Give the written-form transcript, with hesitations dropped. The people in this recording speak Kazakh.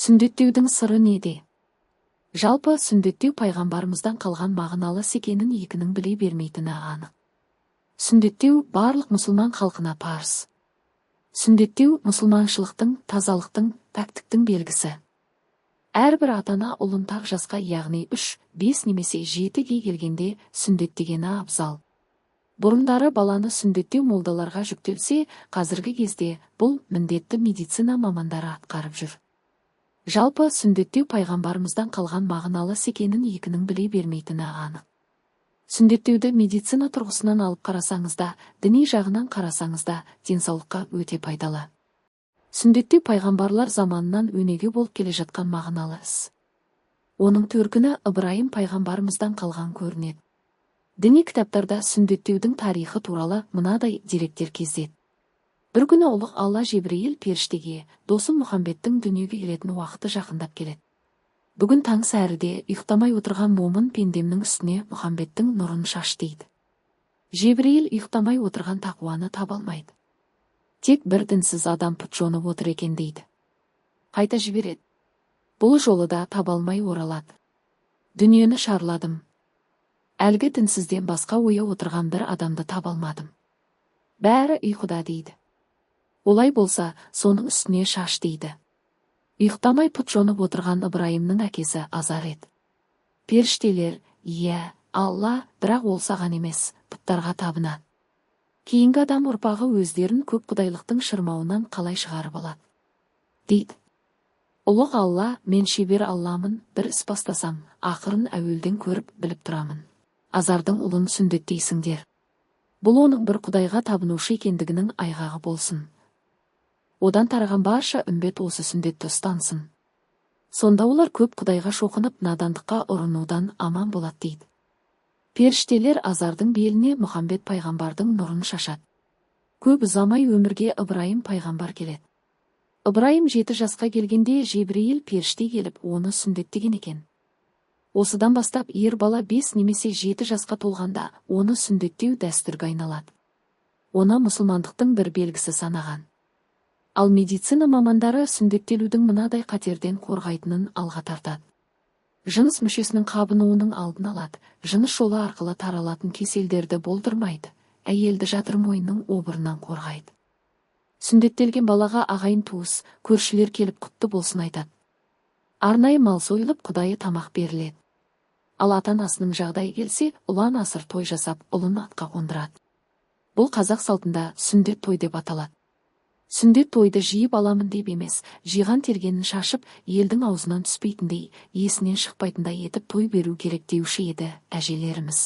Сүндеттеудің сыры неде? Жалпы, сүндеттеу пайғамбарымыздан қалған мағыналы іс екенін екінің біле бермейтіні анық. Сүндеттеу барлық мұсылман халқына парыз. Сүндеттеу мұсылманшылықтың, тазалықтың, пәктіктің белгісі. Әрбір ата-ана ұлын тақ жасқа, яғни 3, 5 немесе 7-ге келгенде сүндеттегені абзал. Бұрындары баланы сүндеттеу молдаларға жүктелсе, қазіргі кезде бұл міндетті медицина мамандары атқарып жүр. Жалпы, сүндеттеу пайғамбарымыздан қалған мағыналы іс екенін екінің біле бермейтіні анық. Сүндеттеуді медицина тұрғысынан алып қарасаңыз да, діни жағынан қарасаңыз да, денсаулыққа өте пайдалы. Сүндеттеу пайғамбарлар заманынан өнеге болып келе жатқан мағыналы іс. Оның төркіні Ыбырайым пайғамбарымыздан қалған көрінеді. Діни кітаптарда сүндеттеудің тарихы туралы мынадай деректер кездеседі. Бір күні ұлық Алла Жебірейіл періштеге: «Досым Мұхамбеттің дүниеге келетін уақыты жақындап келеді. Бүгін таң сәріде ұйықтамай отырған момын пендемнің үстіне Мұхамбеттің нұрын шаш», – дейді. Жебірейіл ұйықтамай отырған тақуаны таба алмайды. Тек бір дінсіз адам пұт жонып отыр екен дейді. Қайта жібереді. Бұл жолы да таба алмай оралады. «Дүниені шарладым. Әлгі дінсізден басқа ояу отырған бір адамды таба алмадым. Бәрі ұйқыда», – дейді. «Олай болса, соның үстіне шаш», – дейді. Ұйықтамай пұт жонып отырған Ыбырайымның әкесі Азар еді. Періштелер: «Иә, Алла, бірақ ол саған емес, бұттарға табынады. Кейінгі адам ұрпағы өздерін көп құдайлықтың шырмауынан қалай шығарып алады?» – дейді. Ұлық Алла: «Мен шебер Алламын, бір іс бастасам, ақырын әуелден көріп біліп тұрамын. Азардың ұлын сүндеттейсіңдер. Бұл оның бір құдайға табынушы екендігінің айғағы болсын. Одан тараған барша үмбет осы сүндетті ұстансын. Сонда олар көп құдайға шоқынып, надандыққа ұрынудан аман болады», – дейді. Періштелер Азардың беліне Мұхамбет пайғамбардың нұрын шашады. Көп ұзамай өмірге Ыбырайым пайғамбар келеді. Ыбырайым 7 жасқа келгенде Жебірейіл періште келіп, оны сүндеттеген екен. Осыдан бастап ер бала 5 немесе 7 жасқа толғанда оны сүндеттеу дәстүрге айналады. Оны мұсылмандықтың бір белгісі санаған. Ал медицина мамандары сүндеттелудің мынадай қатерден қорғайтынын алға тартады. Жыныс мүшесінің қабынуының алдын алады, жыныс жолы арқылы таралатын кеселдерді болдырмайды, әйелді жатыр мойнының обырынан қорғайды. Сүндеттелген балаға ағайын туыс, көршілер келіп, құтты болсын айтады. Арнайы мал сойылып, құдайы тамақ беріледі. Ал ата анасының жағдайы келсе, ұлан асыр той жасап, ұлын атқа қондырады. Бұл қазақ салтында сүндет той деп аталады. Сүндет тойды жиып аламын деп емес, жиған тергенін шашып, елдің аузынан түспейтіндей, есінен шықпайтындай етіп той беру керек деуші еді әжелеріміз.